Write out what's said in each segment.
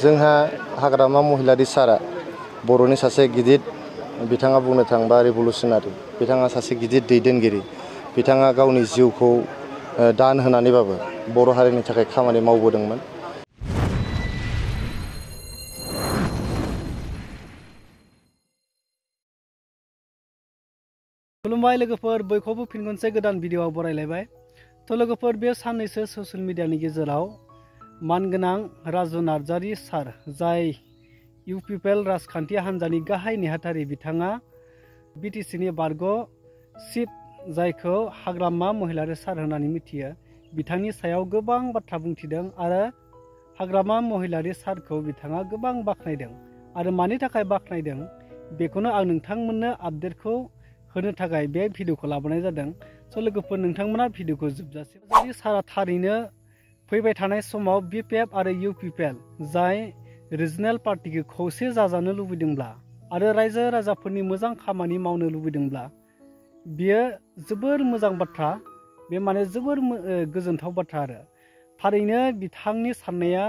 जोंहा हाग्रामा महिलारी सारा बर'नि सासे गिदिर बिथाङा बुंनो थाङोबा रिभलुसनारि बिथाङा सासे गिदिर दैदेनगिरि बिथाङा गावनि जिउखौ दान होनानैबाबो बर' हारिनि थाखाय खामानि मावबोदोंमोन। खुलुमबाय लोगोफोर, बयखौबो फिन खनसे गोदान भिडिअआव बरायलायबाय। लोगोफोर, बे साननैसो ससियेल मिडियानि गेजेराव मानगोनां राजु नार्जारि सार, जाय इउपिपिएल राजखान्थि हान्जानि गाहाय नेहाथारि, बिथाङा बिटिसिनि बारग' चिफ, जायखौ हाग्रामा महिलारी सार होननानै मिथियो, बिथांनि सायाव गोबां बाथ्रा बुंथिदों आरो हाग्रामा महिलारी सारखौ बिथाङा गोबां बाख्नायदों। आरो मानि थाखाय बाख्नायदों बेखौनो आं नोंथांमोननो आपडेटखौ होनो थाखाय बे भिडिअखौ लाबोनाय जादों। लोगोफोर, नोंथांमोना भिडिअखौ जोबजासिम नायनांगौ। सारा थारैनो फैबाय थानाय समाव बिपिएफ आरो इउपिपिएल, जाय रिजनेल पार्टिखौ खौसे जाजानो लुबैदोंब्ला आरो रायजो राजाफोरनि मोजां खामानि मावनो लुबैदोंब्ला, बियो जोबोर मोजां बाथ्रा। बे माने जोबोर गोजोनथाव बाथ्रा आरो थारैनो बिथांनि साननाया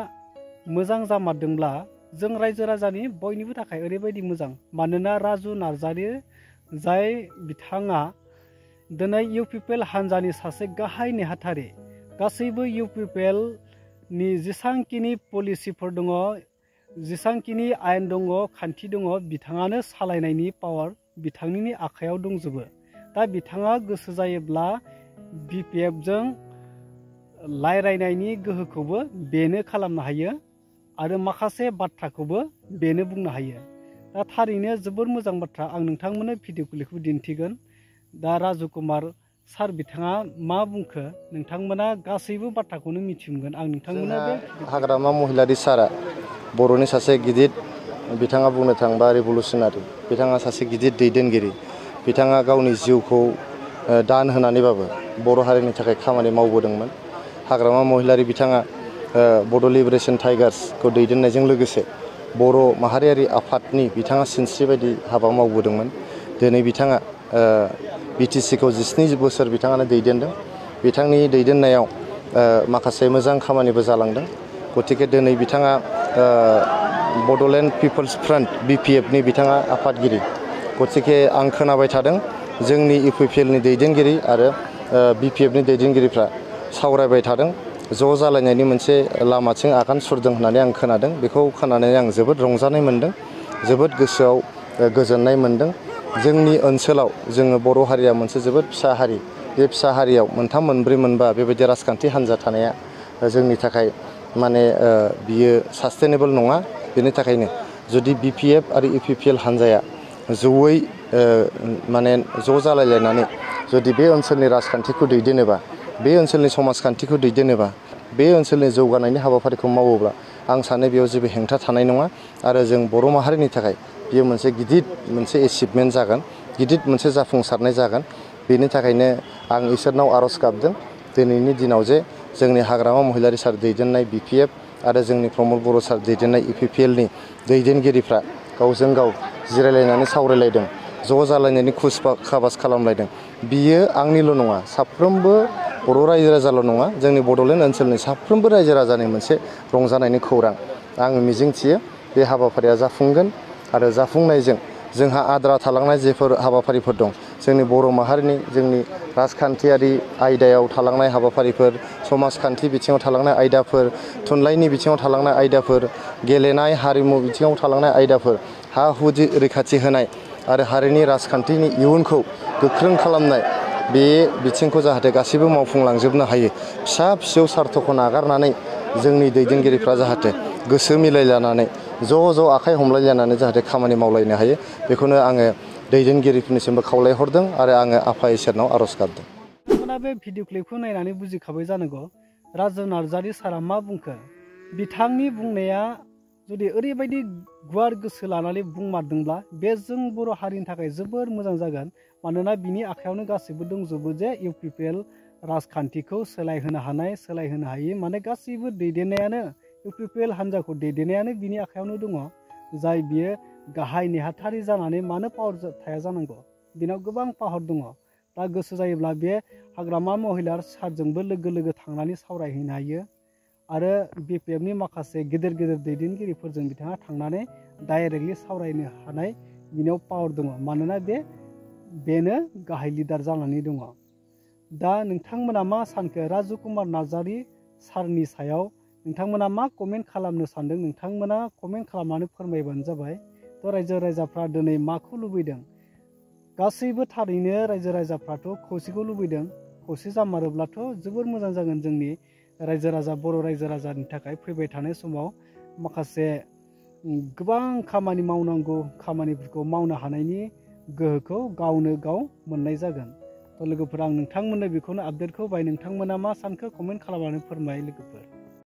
मोजां जामारदोंब्ला जों रायजो राजानि बयनिबो थाखाय ओरैबायदि मोजां। मानोना राजु नार्जारि, जाय बिथाङा दिनै इउपिपिएल हान्जानि सासे गाहाय नेहाथारि, गासैबो इउपिपिएलनि जेसांखिनि पलिसिफोर दङ, जेसांखिनि आयेन दङ, खान्थि दङ, बिथाङानो सालायनायनि पावार बिथांनि आखायाव दंजोबो। दा बिथाङा गोसो जायोब्ला बिपिएफजों रायज्लायनायनि गोहोखौबो बेनो खालामनो हायो आरो माखासे बाथ्राखौबो बेनो बुंनो हायो। दा थारैनो जोबोर मोजां बाथ्रा। आं नोंथांमोननो भिडिअ क्लिपखौ दिन्थिगोन। दा राजु कुमार सार बिथाङा मा बुंखो, नोंथांमोना गासैबो बाथ्राखौनो मिथिगोन। आं नोंथांमोना बे हाग्रामा महिलारी सारा बर'नि सासे गिदिर बिथाङा बुंनो थाङोबा रिभलुसनारि बिथाङा सासे गिदिर दैदेनगिरि बिथाङा गावनि जिउखौ दान होनानैबाबो बर' हारिनि थाखाय खामानि मावबोदोंमोन। हाग्रामा महिलारी बिथाङा बड' लिबारेशन टाइगार्सखौ दैदेननायजों लोगोसे बर' माहारियारि आफादनि बिथाङा सिनस्रि बायदि हाबा मावबोदोंमोन। दिनै बिथाङा बिटिसिखौ 17 बोसोर बिथाङानो दैदेनदों। बिथांनि दैदेननायाव माखासे मोजां खामानिबो जालांदों। गतिके दिनै बिथाङा बड'लेण्ड पिपल्स फ्रन्ट बिपिएफनि बिथाङा आफादगिरि। गतिके आं खोनाबाय थादों जोंनि इउपिपिएलनि दैदेनगिरि आरो बिपिएफनि दैदेनगिरिफ्रा सावरायबाय थादों, ज' जालायनायनि मोनसे लामाथिं आगान सुरदों होननानै आं खोनादों। बेखौ खोनानानै आं जोबोद रंजानाय मोनदों, जोबोद गोसोआव गोजोननाय मोनदों। जोंनि ओनसोलाव जोङो बर' हारिया मोनसे जोबोद फिसा हारि। बे फिसा हारियाव मोनथाम मोनब्रै मोनबा बेबायदि राजखान्थि हान्जा थानाया जोंनि थाखाय माने बियो सास्टेनेबल नङा। बेनि थाखायनो जुदि बिपिएफ आरो इउपिपिएल हान्जाया जयै माने ज' जालायलायनानै जुदि बे ओनसोलनि राजखान्थिखौ दैदेनोबा, बे ओनसोलनि समाजखान्थिखौ दैदेनोबा, बे ओनसोलनि जौगानायनि हाबाफारिखौ मावोब्ला आं सानो बेयाव जेबो हेंथा थानाय नङा आरो जों बर' माहारिनि थाखाय बियो मोनसे गिदिर मोनसे एचिभमेन्ट जागोन, गिदिर मोनसे जाफुंसारनाय जागोन। बेनि थाखायनो आं इसोरनाव आर'ज गाबदों दिनैनि दिनाव जे जोंनि हाग्रामा महिलारी सार दैदेननाय बिपिएफ आरो जोंनि प्रमद बर' सार दैदेननाय इउपिपिएलनि दैदेनगिरिफ्रा गावजों गाव जिरायलायनानै सावरायलायदों, ज' जालायनायनि खुस खाबास खालामलायदों। बियो आंनिल' नङा, साफ्रोमबो बर' रायजो राजाल' नङा, जोंनि बड'लेण्ड ओनसोलनि साफ्रोमबो रायजो राजानि मोनसे रंजानायनि खौरां। आं मिजिंथियो बे हाबाफारिया जाफुंगोन आरो जाफुंनायजों जोंहा आद्रा थालांनाय जेफोर हाबाफारिफोर दं, जोंनि बर' माहारिनि, जोंनि राजखान्थियारि आयदायाव थालांनाय हाबाफारिफोर, समाजखान्थि बिथिङाव थालांनाय आयदाफोर, थुनलाइनि बिथिङाव थालांनाय आयदाफोर, गेलेनाय हारिमु बिथिङाव थालांनाय आयदाफोर, हा हु रैखाथि होनाय आरो हारिनि राजखान्थिनि इयुनखौ गोख्रों खालामनाय, बे बिथिंखौ जाहाथे गासैबो मावफुंलांजोबनो हायो। फिसा फिसौ सार्थखौ नागारनानै जोंनि दैदेनगिरिफ्रा जाहाथे गोसो मिलायलायनानै ज' ज' आखाइ हमलायलायनानै जाहाथे खामानि मावलायनो हायो, बेखौनो आङो दैदेनगिरिफोरनिसिमबो खावलायहरदों आरो आङो आफा इसोरनाव आर'ज गाबदों। नोंथांमोना बे भिडिअ क्लिपखौ नायनानै बुजिखाबाय जानांगौ राजु नार्जारि सारा मा बुंखो। बिथांनि बुंनाया जुदि ओरैबायदि गुवार गोसो लानानै बुंमारदोंब्ला बे जों बर' हारिनि थाखाय जोबोर मोजां जागोन। मानोना बिनि आखायावनो गासैबो दंजोबो जे इउपिपिएल राजखान्थिखौ सोलायहोनो हानाय, सोलायहोनो हायि, माने गासैबो दैदेननायानो, इउपिपिएल हान्जाखौ दैदेननायानो बिनि आखायावनो दङ। जाय बियो गाहाय नेहाथारि जानानै मानो पावार थाया जानांगौ, बिनाव गोबां पावार दङ। दा गोसो जायोब्ला बे हाग्रामा महिलारी सारजोंबो लोगो लोगो थांनानै सावरायहैनो हायो आरो BPFनि माखासे गेदेर गेदेर दैदेनगिरिफोरजों बिथाङा थांनानै डाइरेक्टलि सावरायनो हानाय बिनियाव पावार दङ मानोना बेनो गाहाय लिडार जानानै दङ। दा नोंथांमोना मा सानखो राजु कुमार नार्जारि सारनि सायाव नोंथांमोना मा कमेन्ट खालामनो सानदों नोंथांमोना कमेन्ट खालामनानै फोरमायबानो जाबाय। थ' रायजो राजाफ्रा दिनै माखौ लुबैदों गासैबो थारैनो रायजो राजाफ्राथ' खौसेखौ लुबैदों। खौसे जामारोब्लाथ' जोबोर मोजां जागोन जोंनि रायजो राजा बर' रायजो राजानि थाखाय फैबाय थानाय समाव माखासे गोबां खामानि मावनांगौ खामानिफोरखौ मावनो हानायनि गोहोखौ गावनो गाव मोननाय जागोन। थ' लोगोफोर आं नोंथांमोननो बेखौनो आपडेटखौ होबाय। नोंथांमोना मा सानखो कमेन्ट खालामनानै फोरमाय लोगोफोर।